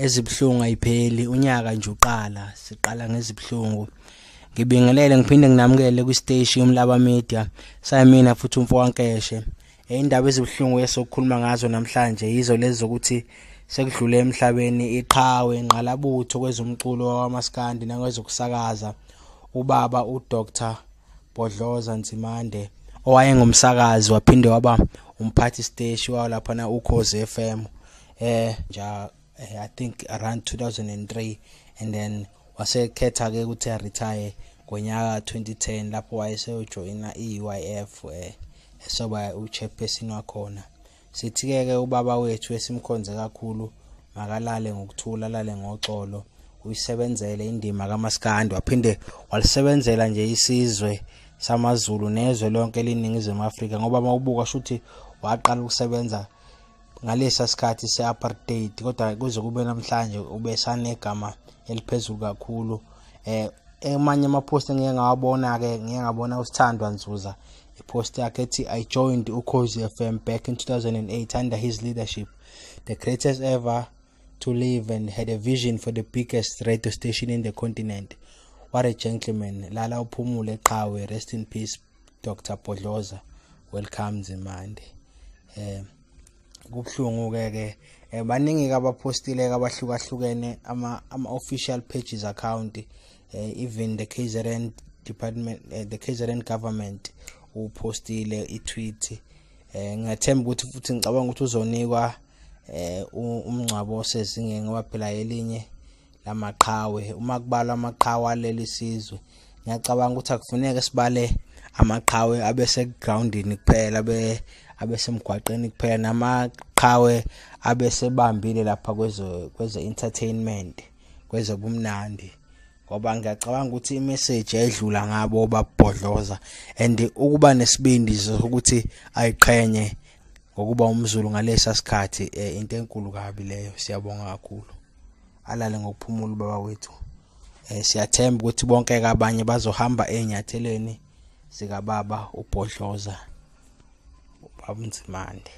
Ezibuhlungu ayipheli, unyaka nje uqala, siqala ngezibuhlungu. Ngibingelele ngiphinde nginamukele kwisiteshi Umlaba Media. Sayimina futhi umfokaNkeshe. Indaba ezibuhlungu esokukhuluma ngazo namhlanje yizo lezi zokuthi sekudlule emhlabeni iqhawe ingqalabutho kwezomculo wamaskandi nakwezokusakaza, ubaba uDr Bhodloza Nzimande, owayengumsakazi waphinde waba umphathi siteshi walapha na Ukhozi FM nja I think around 2003, and then wasekhetha ke ukuthi a-retire ngonyaka 2010 lapho wayeseyojoyina i-UIF, esoba u-chairperson wakhona. Sithi ke ubaba wethu esimkhonze kakhulu makalale ngokuthula, alale ngoxolo. Uyisebenzele indima kaMaskandi, waphinde walisebenzela nje isizwe samaZulu nezwe lonke eliningizimu Afrika, ngoba mawubuka shuthi waqala ukusebenza ngalesa sikhathi se-apartheid, kodwa kuze kube namhlanje ubesanegama eliphezulu kakhulu. Emanye ama-post engike ngawabona ke, ngike ngabona uSithandwa Nzuza i-post yakhe ethi, "I joined Ukhozi FM back in 2008 under his leadership, the greatest ever to live, and had a vision for the biggest radio station in the continent. What a gentleman. Lala uphumule qhawe. Rest in peace, Dr Bhodloza. Welcome Nzimande." Kubhlungu ke, baningi abapostile abahlukahlukene ama official pages account, even the KZN department, the KZN government upostile i-tweet. Ngiyathemba ukuthi futhi ngicabanga ukuthi uzonikwa umngcwabo osezingeni, ngoba phela elinye lamaqhawe. Uma kubalwa amaqhawe aleli sizwe, ngiyacabanga ukuthi akufuneke sibale amaqhawe abese groundini kuphela, abe abesemgwaqeni kuphela, namaqhawe abesebambile lapha kweze entertainment, kwezobumnandi, ngoba ngiyacabanga ukuthi i-message yayidlula ngabo babhodloza and ukuba nesibindi sokuthi ayiqhenye ngokuba umZulu ngalesa sikhathi, into enkulu kabi leyo. Siyabonga kakhulu, alale ngokuphumula ubaba wethu. Siyathemba ukuthi bonke abanye bazohamba ezinyathelweni zika baba uBhodloza, ubaba Nzimande.